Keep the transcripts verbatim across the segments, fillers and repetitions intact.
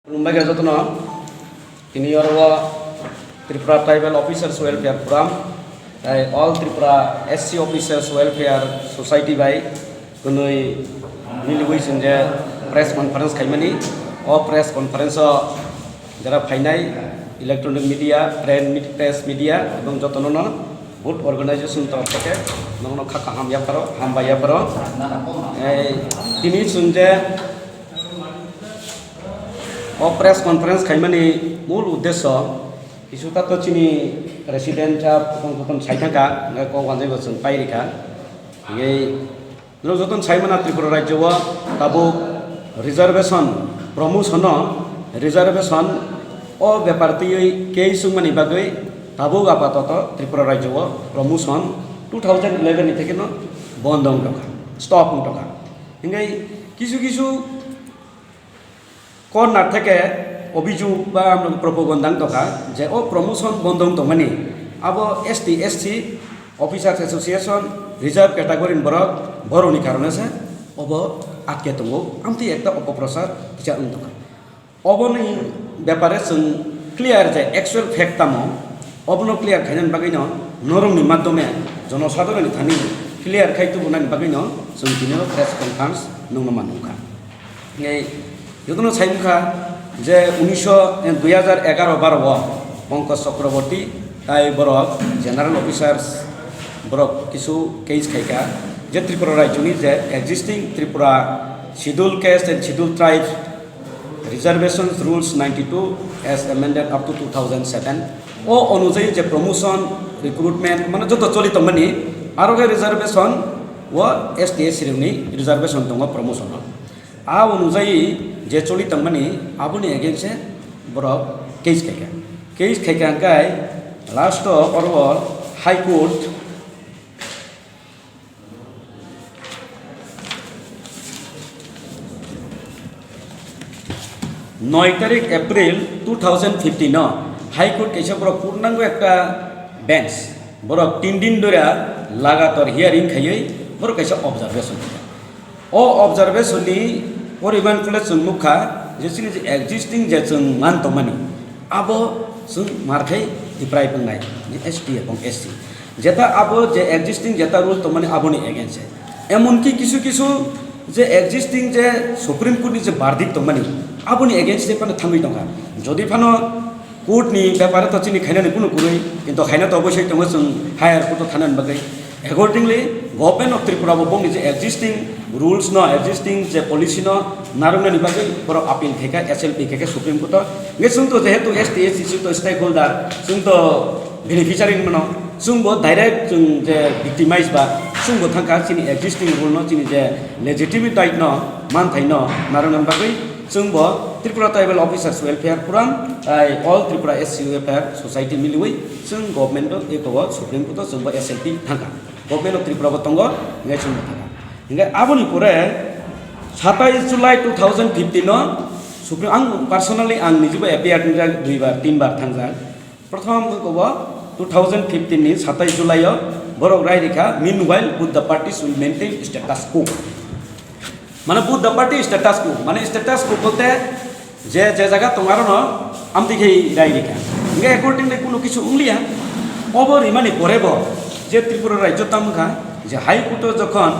Khulumbai kha jotono. Tini oro o Tripura Tribal Officers Welfare Forum tei All Tripura S C Officers Welfare Society bai kwnwi miliwi chwng je press conference khaimani. O press conference o jara phainai electronic media, print, press media ebong jotono no good organization torof theke nokno kha kaham yapharo, hambai yapharo. Ei, tini chwng je o press conference khaimani mul uddesho kisu tato chini president sahab tong tong sai thangkha, hingkhe kok wanjaibo chwng pai rikha. Hingkhe norok jotono sai mano Tripura rajyo o tabuk reservation promotion o reservation o bepar twiwi case wngmani bagwi tabuk apatoto Tripura rajyo o promotion two thousand eleven ni thekeno bondo wng tongkha, stop wng tongkha. Hingkhe kisu kisu corner theke obijug ba propaganda wng tongkha je o promotion bondo wng tongmani abo S T, S C, Officers Association, reserve category ni borok, borokni karone se obo atke tongo, amtwi ekta opoprochar kisa wng tongkha. Oboni bepare chwng clear je actual fact tamo, obono clear khainani bagwino norokni madhyome jonosadharonni thani clear khai tubunani bagwino chwng tini o press conference nungno manukha. Hingkhe jotono sai wngkha je unisho, eh, dui hajar egaro baro o Pankaj Chakraborty tai borok general officers borok kisu case khaikha je Tripura rajyoni je existing Tripura Scheduled Caste and Scheduled Tribes Reservations Rules ninety-two as amended up to two thousand seven o onujai je promotion, recruitment mane joto choli tongmani aro khe reservation o S T S C rokni reservation tongo promotion o. A onujai je choli tongmani aboni against e borok case khaikha. Case khaikha hingkhe last o oro High Court noi tarik April two thousand fifteen o High Court kaisa borok purnango ekta bench, borok tin din dora lagatar hearing khaiwi borok kaisa observation khaikha. O observation ni poriman phole chwng nukha je chini je existing je chwng man tongmani abo chwng markhai deprive wngnai je S T ebong S C. Jeta abo je existing jeta rule tongmani aboni against e. Emonki kisu kisu je existing je Supreme Court ni je verdict tongmani aboni against e phano thangwi tongkha. Jodi phano court ni bepare to chini khainani kunu kwrwi, kintu khaina to obosoi tongo chwng higher court o thanani bagwi. Accordingly, Government of Tripura bo bongni je existing rules no, existing je policy no narwknani bagwi borok appeal khaikha, S L P khaikha Supreme Court o. Hingkhe chwng to jehetu S T S C chwng to stakeholder, chwng to beneficiary hinwi mano, chwng bo direct chwng je victimize ba, chwng bo thangkha chini existing rule no, chini je legitimate right no, manthai no narwknani bagwi chwng bo Tripura Tribal Officers Welfare Forum, tai All Tripura S C Welfare Society miliwi chwng government o eko o Supreme Court o chwng bo S L P thangkha. Government of Tripura bo tongo, hingkhe chwng bo thangkha. Hingkhe aboni pore satais July two thousand fifteen o Supreme, ang personally ang nijibo appear wngjak duibar, tinbar thangjak. Prothom wngkha bo two thousand fifteen ni satais July o borok rai rikha, "Meanwhile, both the parties will maintain status quo." Mane both the party status quo, mane status quo bolte je je jaga tong arono amtwi khe rai rikha. Hingkhe accordingly kunu kisu wngliya. Obo rimani pore bo je Tripura rajyo tamo wngkha je High Court o jokhon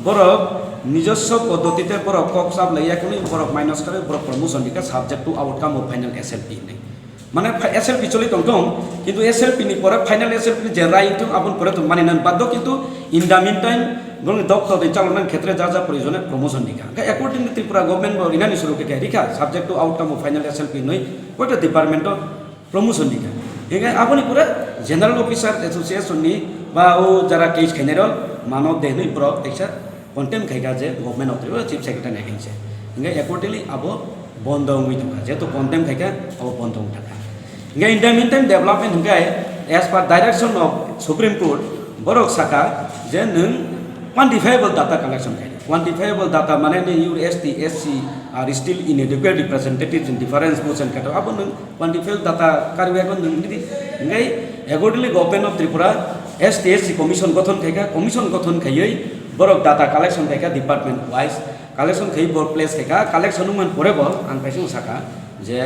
borok nijoswo poddotite borok kok chap laiya kwnwi borok minus kharwi borok promotion rikha subject to outcome of final S L P hinwi. Mane pha-, S L P choli tong tong, kintu S L P ni pore final S L P ni je rai wngthung, aboni pore to mani nang baddo, kintu in the meantime, borokni dok todoi chaloknani khetre ja ja proyojone promotion rikha. Hingkhe accordingly Tripura government bo rinani suru khe rikha, subject to outcome of final S L P hinwi koita department o promotion rikha. Hingkhe aboni pore General Officer Association ni ba o jara case khainai rok mano de hinwi borok kaisa contempt khaikha je Government of Tripura Chief Secretary ni against e. Hingkhe accordingly abo bondo wngwi tongkha, jehetu contempt khaikha abo bondo wngwi thangkha. Hingkhe in the meantime development hingkhe as per direction of Supreme Court borok sakha je nwng quantifiable data collection khaidi. Quantifiable data mane ni your S T, S C are still inadequate representatives in different schools and category. Abo nwng quantifiable data karwi abo nwng nini hingkhe accordingly Government of Tripura S T S C commission gothon khaikha, commission gothon khaiwi borok data collection khaikha department wise, collection khaiwi borok place khaikha, collection wngmani pore bo ang kaisa sakha Je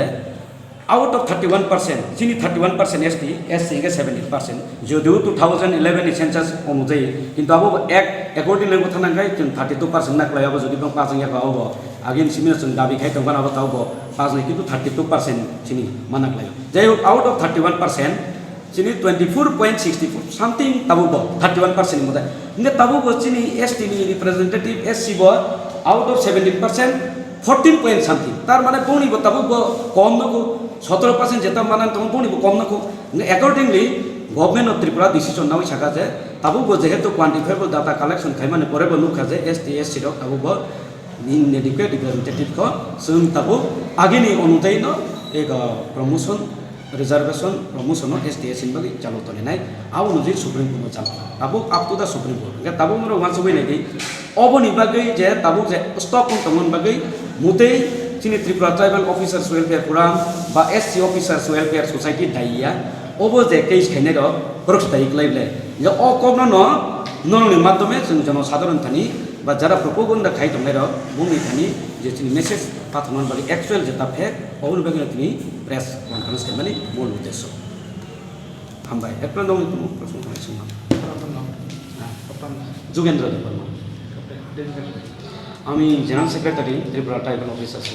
out of thirty one percent, chini thirty one percent S T, S C hingke seventeen percent. Jodio two thousand eleven ni census onujai, kintu abo ek, accordingly bo thana hingke chwng thirty two percent na klai, abo jodi bang pass wngya kha, abo agini simi chwng dabi khai tongkha, abo tabuk bo pass wngya, kintu thirty two percent chini mana klai. Jai hok, out of thirty one percent, chini twenty four point sixty four something tabuk bo, thirty one percent ni modai. Hingke tabuk bo chini S T ni representative, S C bo out of seventeen percent, fourteen point something. Tar mane boni bo tabuk bo kom nukho, sotoro percent jeta manan tongo, boni bo kom nukho. Hingke accordingly, Government of Tripura decision nawi saka je, tabuk bo jehetu quantifiable data collection khaimani pore bo nukha je, S T, S C rok tabuk bo inadequate representative kho, chwng tabuk agini onujai no ego promotion, reservation, promotion no S T, S C ni bagwi chalo toninai, abo onujai Supreme Court no chalo. Tabuk up to the Supreme Court. Hingke tabuk norok uansugwi naidi, oboni bagwi je tabuk je stop wng tongmani bagwi mutwi chini Tripura Tribal Officers Welfare Forum ba S C Officers Welfare Society daiya, obo je case khainai rok khoroksa dai kwlai ble. Je o kokno no norokni madhyome chwng jono sadharon thani ba jara propaganda khai tongnai rok bongni thani je chini message pathornani bagwi actual jeta fact oboni bagwi no tini press conference khaimani mol uddesyo. Hambai, ekpra nongni tongmo proshno khainai songma. Jugendra Debbarma. Ami General Secretary Tripura Tribal Officers.